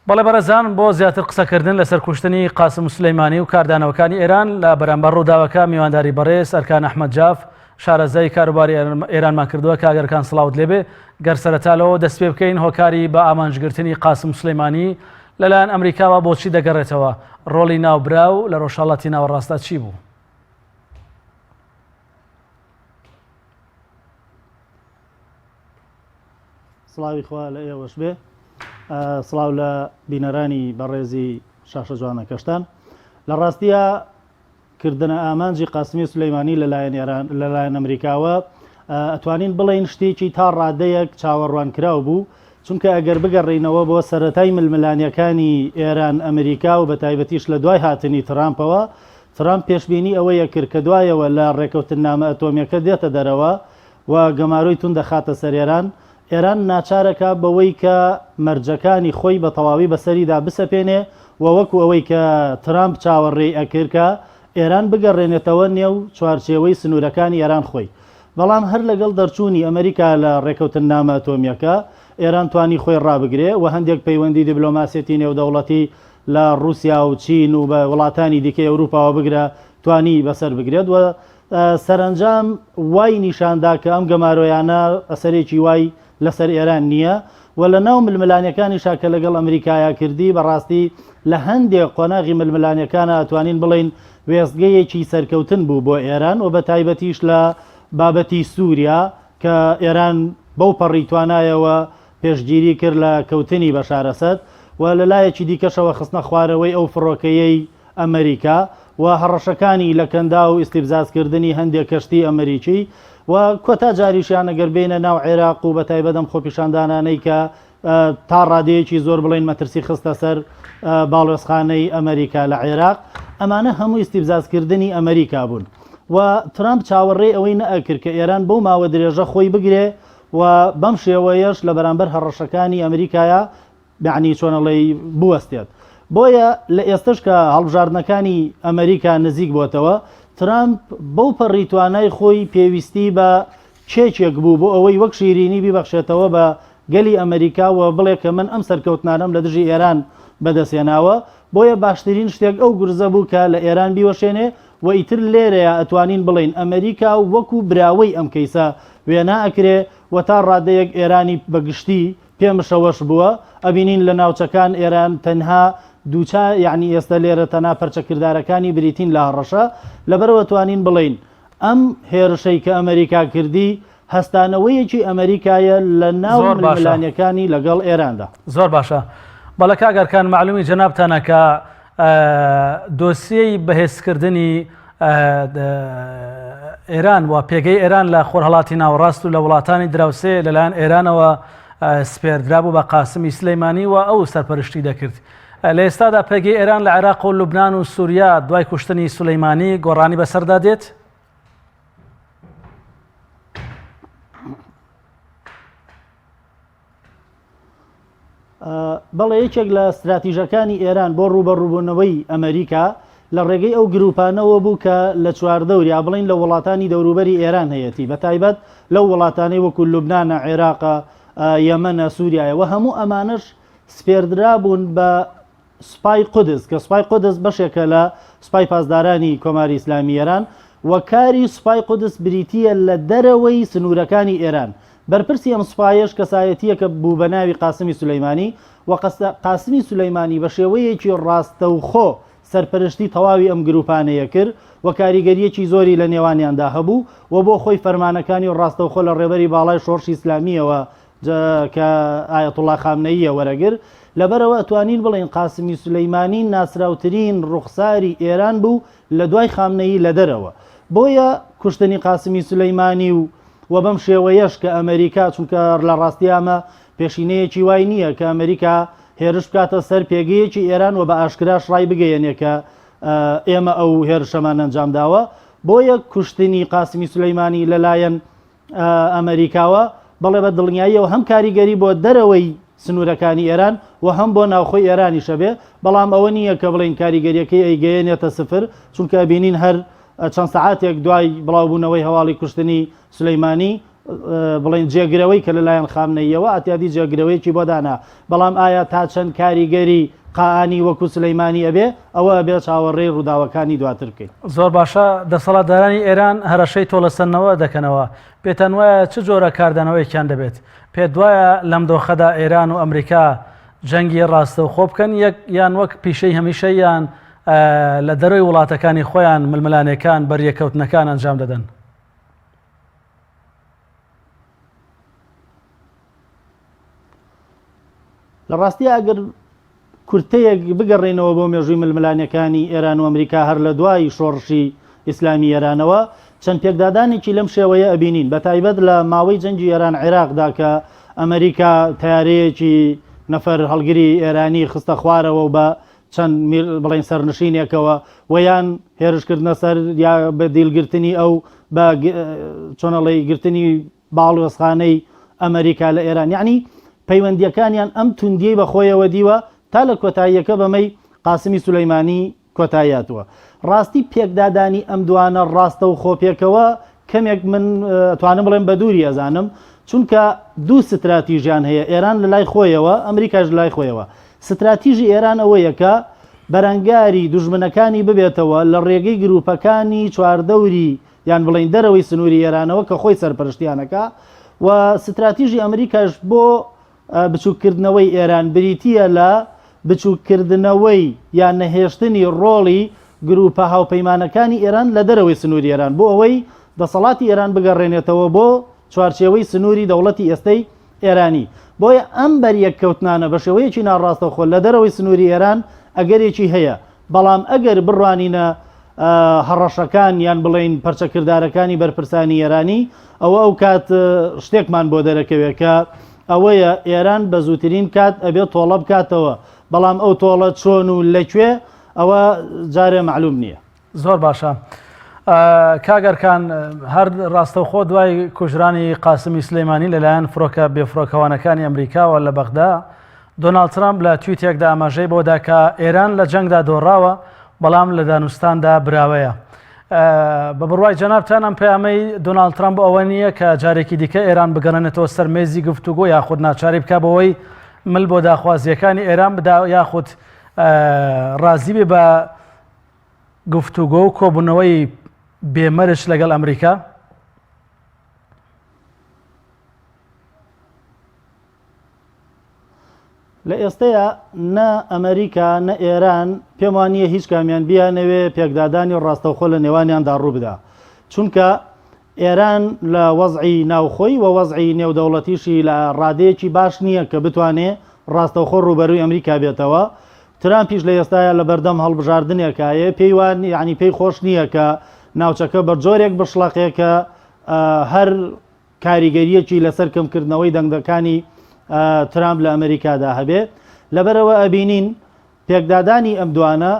بەڵێ بەڕێزان بۆ زیاتر قسەکردن لەسەر کوشتنی قاسم سولەیمانی و کاردانەوەکانی ئێران لە بەرامبەر ڕووداوەکە میوانداری بەڕێز ئەرکان ئەحمەد جاف شارەزای کاروباری ئێرانمان کردووە کاک ئەرکان سڵاوت لێبێ گەر سەرەتا لەوە دەست پێ بکەین هۆکاری بە ئامانجگرتنی قاسم سولەیمانی لەلایەن ئەمریکاوە بۆچی دەگەڕێتەوە ڕۆڵی ناوبراو لە ڕۆژهەڵاتی ناوەڕاستدا چی بوو؟ سڵاوی خوا لە ئێوەش بێ سڵاو لە بینەرانی بەڕێزی شاشە جوانەکەشتان لە ڕاستیە کردنە ئامانجی قاسمی سلەیمانی لەلایەن ئێران لەلایەن ئەمریکاوە ئەتوانین بڵێین شتێکی تا ڕادەیەک چاوەڕوانکراو بوو چونکە ئەگەر بگەڕینەوە بۆ سەرەتای ململانیەکانی ئێران ئەمریکا و بە تایبەتیش لە دوای هاتنی ترامپەوە ترامپ پێشبینی ئەوەیە کرد کە دوایەوە لە ڕێکەوتننامە ئەتۆمیەکە دێتە دەرەوە و گەمارۆی توند دەخاتە سەر ئێران، ئێران ناچارەکا بەوەی کە مەرجەکانی خۆی بە تەواوی بەسەریدا بسەپێنێ و وەکو ئەوەی کە ترامپ چاوەڕێی ئەکرد کە ئێران بگەڕێنێتەوە نێو چوارچێوەی سنوورەکانی ئێران خۆی. بەڵام هەر لەگەڵ دەرچوونی ئەمریکا لە ڕێکەوتننامە ئەتۆمییەکە، ئێران توانی خۆی ڕابگرێ و هەندێک پەیوەندی دیبلۆماسیەتی نێودەوڵەتی لە ڕووسیا و چین و بە وڵاتانی دیکەی ئەوروپاوە بگرە توانی بەسەر بگرێت و سەرەنجام وای نیشان دا کە ئەم گەمارۆیانە ئەسەرێکی وای لەسەر ئێران نییە و لە ناو ململانێکانیشا کە لەگەڵ ئەمریکایا کردی بەڕاستی لە هەندێک قۆناغی ململانێکانا ئەتوانین بڵێین وێستگەیەکی سەرکەوتن بوو بۆ ئێران و بە تایبەتیش لە بابەتی سووریا کە ئێران بەو پەڕی توانایەوە پێشگیری کرد لە کەوتنی بەشار ئەسەد و لە لایەکی دیکەشەوە خستنە خوارەوەی ئەو فڕۆکەیەی ئەمریکا و هەڕەشەکانی لە کەنداو و ئیستیفزازکردنی هەندێک کەشتی ئەمریکی و کۆتا جاریشیان ئەگەر بێینە ناو عێراق و بەتایبەت ئەم خۆپیشاندانانەی کە تا ڕادەیەکی زۆر بڵێین مەترسی خستە سەر باڵوێزخانەی ئەمریکا لە عێراق ئەمانە هەموو ئیستیفزازکردنی ئەمریکا بوون و ترامپ چاوەڕێی ئەوەی نەئەکرد کە ئێران بەو ماوە درێژە خۆی بگرێ و بەم شێوەیەش لە بەرامبەر هەڕەشەکانی ئەمریکایا یەعنی چۆن ئەڵێی بوەستێت. بۆیە لە ئێستەش کە هەڵبژاردنەکانی ئەمەریکا نزیک بۆتەوە، ترامپ بەو پەڕی توانای خۆی پێویستی بە کێکێک بوو بۆ ئەوەی وەک شیرینی بیبەخشێتەوە بە گەلی ئەمەریکا و بڵێ کە من ئەم سەرکەوتنانەم لە دژی ئێران بەدەستهێناوە، بۆیە باشترین شتێک ئەو گورزە بوو کە لە ئێران بیوەشێنێ و ئیتر لێرەیا ئەتوانین بڵێین ئەمەریکا وەکو براوەی ئەم کەیسە وێنا ئەکرێ و تا ڕادەیەک ئێرانی بە گشتی پێ مشەوەش بووە ئەبینین لە ناوچەکان ئێران تەنها دووچا یەعنی ئێستە لێرە تەنها پەرچەکردارەکانی بریتین لە هەڕەشە لەبەرئەوە توانین بڵێین ئەم هێرشەی کە ئەمەریکا کردی هەستانەوەیەکی ئەمەریکایە لە ناو زۆر باشە. ململانێکانی لەگەڵ ئێراندا. زۆر باشە بەڵێ کاک ئەرکان مەعلومی جەنابتانە کە دۆسیەی بەهێزکردنی ئێران و پێگەی ئێران لە خۆرهەڵاتی ناوەڕاست و لە وڵاتانی دراوسێ لەلایەن ئێرانەوە سپێردرابوو بە قاسمی سلەیمانی و ئەو سەرپەرشتی دەکرد. لە ئێستادا پێگەی ئێران لە عێراق و لوبناان و سووریا دوای کوشتنی سولەیمانی گۆڕانی بەسەردا دێت؟ بەڵێ یەکێک لە ستراتیژەکانی ئێران بۆ ڕووبەڕووبوونەوەی ئەمریکا لە ڕێگەی ئەو گروپانەوە بوو کە لە چواردەور یا بڵین لە وڵاتانی دەوروبەری ئێران هەیەتی بە تایبەت لەو وڵاتانەی وەکو لوبنانە عێراقە یەمەنە سووریایە و هەموو ئەمانەش سپێردرابوون بە سوپای قودس کە سوپای قودس بەشێکە لە سوپای پاسدارانی کۆماری ئیسلامی ئێران و کاری سوپای قودس بریتییە لە دەرەوەی سنوورەکانی ئێران. بەرپرسی ئەم سوپایەش کەسایەتییەکە بوو بە ناوی قاسمی سولەیمانی و قاسمی سولەیمانی بە شێوەیەکی ڕاستەوخۆ سەرپەرشتی تەواوی ئەم گرووپانەیە کرد و کاریگەرییەکی زۆری لە نێوانیاندا هەبوو و بۆ خۆی فەرمانەکانی ڕاستەوخۆ لە ڕێبەری باڵای شۆڕشی ئیسلامییەوە جا کە ئایەتوڵا خامنەییە وەرەگر، لەبەرئەوە ئەتوانین بڵێین قاسمی سولەیمانی ناسراوترین ڕوخساری ئێران بوو لە دوای خامنەیی لە دەرەوە. بۆیە کوشتنی قاسمی سولەیمانی و و بەم شێوەیەش کە ئەمەریکا چونکە لە ڕاستیا ئەمە پێشینەیەکی وای نییە کە ئەمەریکا هێرش بکاتە سەر پێگەیەکی ئێران و بە ئاشکراش ڕایبگەیەنێ کە ئێمە ئەو هێرشەمان ئەنجام داوە. بۆیە کوشتنی قاسمی سولەیمانی لەلایەن ئەمەریکاوە، بەڵێ بە دڵنیاییەوە هەم کاریگەری بۆ دەرەوەی سنوورەکانی ئێران و هەم بۆ ناوخۆی ئێرانیش هەبێ، بەڵام ئەوە نییە کە بڵێین کاریگەرییەکەی ئەیگەیەنێتە سفر، چونکە ئەبینین هەر چەند سەعاتێک دوای بڵاوبوونەوەی هەواڵی کوشتنی سولەیمانی، بڵێن جێگرەوەی کە لەلایەن خامنەییەوە ئەتیادی جێگرەوەیەکی بۆ دانا، بەڵام ئایا تا چەند کاریگەری قائانی وەکو سولەیمانی ئەبێ، ئەوە ئەبێ چاوەڕێی ڕووداوەکانی دواتر بکەین. زۆر باشە، دەسەڵاتدارانی ئێران هەرەشەی تۆڵەسەندنەوە دەکەنەوە، پێتان وایە چ جۆرە کاردانەوەیەکیان دەبێت؟ پێت وایە لەم دۆخەدا ئێران و ئەمریکا جەنگی ڕاستەوخۆ بکەن یەک یان وەک پیشەی هەمیشەییان لە دەرەوەی وڵاتەکانی خۆیان ململانێکان بەریەککەوتنەکان ئەنجام دەدەن؟ لە ڕاستیا ئەگەر کورتەیەک بگەڕێینەوە بۆ مێژووی ململانێکانی ئێران و ئەمریکا هەر لە دوای شۆڕشی ئیسلامی ئێرانەوە چەند پێکدادانێکی لەم شێوەیە ئەبینین بە تایبەت لە ماوەی جەنگی ئێران عێراقدا کە ئەمریکا تەیارەیەکی نەفەر هەڵگری ئێرانی خستە خوارەوە و بە چەند بڵێین سەرنشینێکەوە و یان هێرشکردنە سەر یا بە دیلگرتنی ئەو بە چۆنەڵی گرتنی باڵیۆزخانەی ئەمریکا لە ئێران یعنی پەیوەندیەکانیان ئەم توندیەی بە خۆیەوە دیوە تا لە کۆتاییەکە بەمەی قاسمی سولەیمانی کۆتاییاتوە ڕاستی پێکدادانی ئەم دوانە ڕاستە و خۆپێکەوە کەمێک من ئەتوانم بڵێم بە دووری ئەزانم چونکە دوو ستراتیژیان هەیە ئێران لە لای خۆیەوە ئەمریکاش لە لای خۆیەوە ستراتیژی ئێران ئەوەیە کە بەرەنگاری دوژمنەکانی ببێتەوە لە ڕێگەی گروپەکانی چواردەوری یان بڵێین دەرەوەی سنووری ئێرانەوە کە خۆی سەرپەرشتیان ئەکا و ستراتیژی ئەمریکاش بۆ بچووککردنەوەی ئێران بریتییە لە بچووککردنەوەی یان نەهێشتنی ڕۆڵی گرووپە هاوپەیمانەکانی ئێران لە دەرەوەی سنووری ئێران بۆ ئەوەی دەسەڵاتی ئێران بگەڕێنێتەوە بۆ چوارچێوەی سنووری دەوڵەتی ئێستەی ئێرانی. بۆیە ئەم بەریەککەوتنانە بە شێوەیەکی ناڕاستەوخۆ لە دەرەوەی سنووری ئێران ئەگەرێکی هەیە، بەڵام ئەگەر بڕوانینە هەڕەشەکان یان بڵێین پەرچەکردارەکانی بەرپرسانی ئێرانی ئەوە ئەو کات شتێکمان بۆ دەرەکەوێت کە ئەوەیە ئێران بە زووترین کات ئەبێت تۆڵە بکاتەوە، بەڵام ئەو تۆڵە چۆن و لەکوێ ئەوە جارێ مەعلوم نییە. زۆر باشە کاک ئەرکان هەر ڕاستەوخۆ دوای کوژرانی قاسمی سلەیمانی لەلایەن فڕۆکە بێفڕۆکەوانەکانی ئەمریکاوە لە بەغدا دۆناڵد ترامپ لە تویتێکدا ئاماژەی بۆدا کە ئێران لە جەنگدا دۆڕاوە بەڵام لە دانوستاندا براوەیە بە بڕوای جەنابتان ئەم پەیامەی دۆناڵد ترامپ ئەوە نییە کە جارێکی دیکە ئێران بگەڕێنێتەوە سەر مێزی گفتوگۆ یاخود ناچاری بکە بەوەی مل بۆ داخوازیەکانی ئێران بدا یاخود ڕازی بێ بە گفتوگۆ و کۆبوونەوەی بێ مەرج لەگەڵ ئەمریکا؟ لە ئێستەیا نە ئەمریکا نە ئێران پێم وا نییە هیچ کامیان بیانەوێ پێکدادانی ڕاستەوخۆ لە نێوانیاندا ڕوو بدا چونکە ئێران لە وەزعی ناوخۆی و وەزعی نێودەوڵەتیشی لە ڕادەیەکی باش نییە کە بتوانێ ڕاستەوخۆ ڕووبەرووی ئەمریکا بێتەوە. ترامپیش لە ئێستایا لە بەردەم هەڵبژاردنێکایە، پێی وا یانی پێی خۆش نییە کە ناوچەکە بە جۆرێک بشڵەقێ کە هەر کاریگەرییەکی لەسەر کەمکردنەوەی دەنگەکانی ترامپ لە ئەمریکادا هەبێ. لەبەرئەوە ئەبینین پێکدادانی ئەم دوانە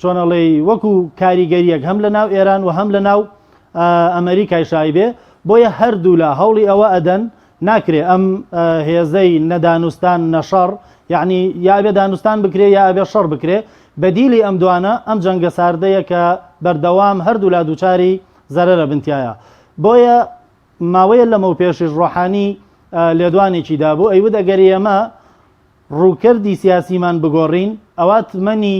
چۆن ئەڵێی وەکو کاریگەریەک هەم لە ناو ئێران و هەم لە ناو ئەمەریکایش ئایبێ بۆیە هەردوولا هەوڵی ئەوە ئەدەن ناکرێ ئەم هێزەی نە دانوستان نە شەڕ یعنی یا ئەبێ دانوستان بکرێ یا ئەبێ شەڕ بکرێ بەدیلی ئەم دوانە ئەم جەنگە ساردەیە کە بەردەوام هەردوولا دووچاری زەرەرە بنتیایە بۆیە ماوەیە لەمەوپێشیش ڕۆحانی لێدوانێکی دابوو ئەیوت ئەگەر ئێمە ڕووکردی سیاسیمان بگۆڕین ئەوا تمەنی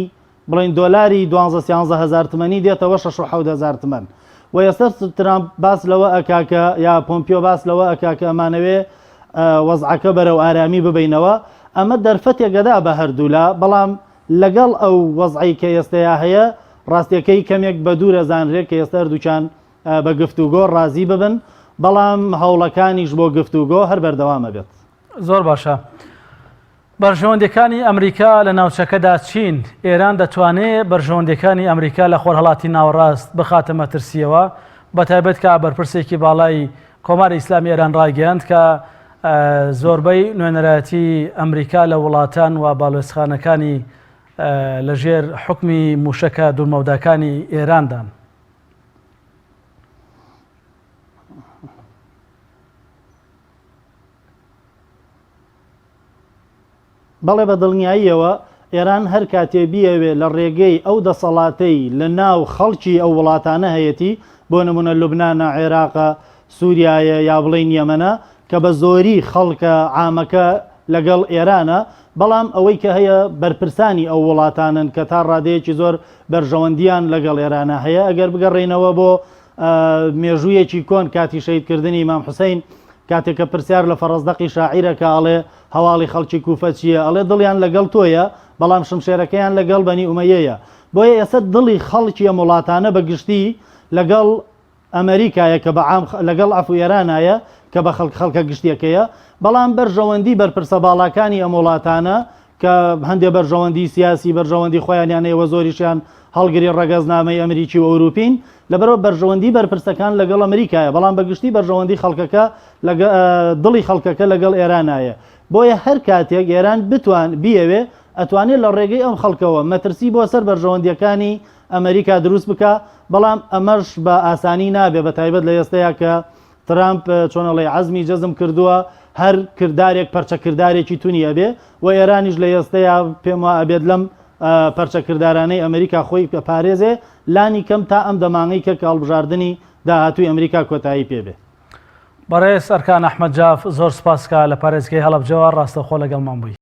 بڵێین دۆلاری دوانزە سیانزە هەزار تمەنی دێتەوە شەش و 7 هەزار تمەن و ئێستا ترامپ باس لەوە ئەکا کە یا پۆمپیۆ باس لەوە ئەکا کە ئەمانەوێ وەزعەکە بەرەو ئارامی ببینەوە ئەمە دەرفەتێک ئەدا بە هەردوولا بەڵام لەگەڵ ئەو وەزعەی کە ئێستەیا هەیە ڕاستیەکەی کەمێک بە دوور ئەزانرێ کە ئێستا هەردووکیان بە گفتوگۆ ڕازی ببن بەڵام هەوڵەکانیش بۆ گفتوگۆ هەر بەردەوام ئەبێت. زۆر باشە. بەرژەوەندیەکانی ئەمریکا لە ناوچەکەدا چین؟ ئێران دەتوانێ بەرژەوەندیەکانی ئەمریکا لە خۆرهەڵاتی ناوەڕاست بخاتە مەترسیەوە؟ بەتایبەت کە بەرپرسێکی باڵای کۆماری ئیسلامی ئێران ڕایگەیاند کە زۆربەی نوێنەرایەتی ئەمریکا لە وڵاتان و باڵوێزخانەکانی لەژێر حوکمی مووشەکە دوورمەوداکانی ئێراندان. بەڵێ بە دڵنیاییەوە ئێران هەر کاتێ بیەوێ لە ڕێگەی ئەو دەسەڵاتەی لە ناو خەڵکی ئەو وڵاتانە هەیەتی، بۆ نموونە لوبنانە، عێراقە، سوریایە یا بڵێین یەمەنە کە بە زۆری خەڵکە عامەکە لەگەڵ ئێرانە، بەڵام ئەوەی کە هەیە بەرپرسانی ئەو وڵاتانەن کە تا ڕادەیەکی زۆر بەرژەوەندییان لەگەڵ ئێرانە هەیە. ئەگەر بگەڕێینەوە بۆ مێژوویەکی کۆن کاتی شەهیدکردنی ئیمام حوسەین کاتێک کە پرسیار لە فەڕەزدەقی شاعیرە کە ئەڵێ هەواڵی خەڵکی کوفە چییە؟ ئەڵێ دڵیان لەگەڵ تۆیە بەڵام شمشێرەکەیان لەگەڵ بەنی ئومەیەیە. بۆیە ئێستا دڵی خەڵکی ئەم وڵاتانە بە گشتی لەگەڵ ئەمەریکایە کە بە عام لەگەڵ عەفو ئێرانایە کە بە خەڵک خەڵکە گشتیەکەیە، بەڵام بەرژەوەندی بەرپرسە باڵاکانی ئەم وڵاتانە کە هەندێ بەرژەوەندی سیاسی بەرژەوەندی خۆیانیان هەیە وە زۆریشیان هەڵگری ڕەگەزنامەی ئەمریکی و ئەوروپین، لەبەرئەوە بەرژەوەندی بەرپرسەکان لەگەڵ ئەمریکایە، بەڵام بە گشتی بەرژەوەندی خەڵکەکە لەگە دڵی خەڵکەکە لەگەڵ ئێرانایە. بۆیە هەر کاتێک ئێران بتوان بیەوێ ئەتوانێ لە ڕێگەی ئەم خەڵکەوە مەترسی بۆ سەر بەرژەوەندیەکانی ئەمریکا دروست بکا، بەڵام ئەمەش بە ئاسانی نابێ بە تایبەت لە ئێستەیا کە ترامپ چۆن ئەڵێی عەزمی جەزم کردووە هەر کردارێک پەرچە کردارێکی تونی ئەبێ و ئێرانیش لە ئێستەیا پێم وا ئەبێت لەم پەرچە کردارانەی ئەمریکا خۆی پارێزێ لانی کەم تا ئەم دەمانەی کە کە هەڵبژاردنی داهاتووی ئەمریکا کۆتایی پێ بێ. بەڕێز ئەرکان ئەحمەد جاف زۆر سوپاس کە لە پارێزگای هەڵەبجەوە ڕاستەوخۆ لەگەڵمان بووی.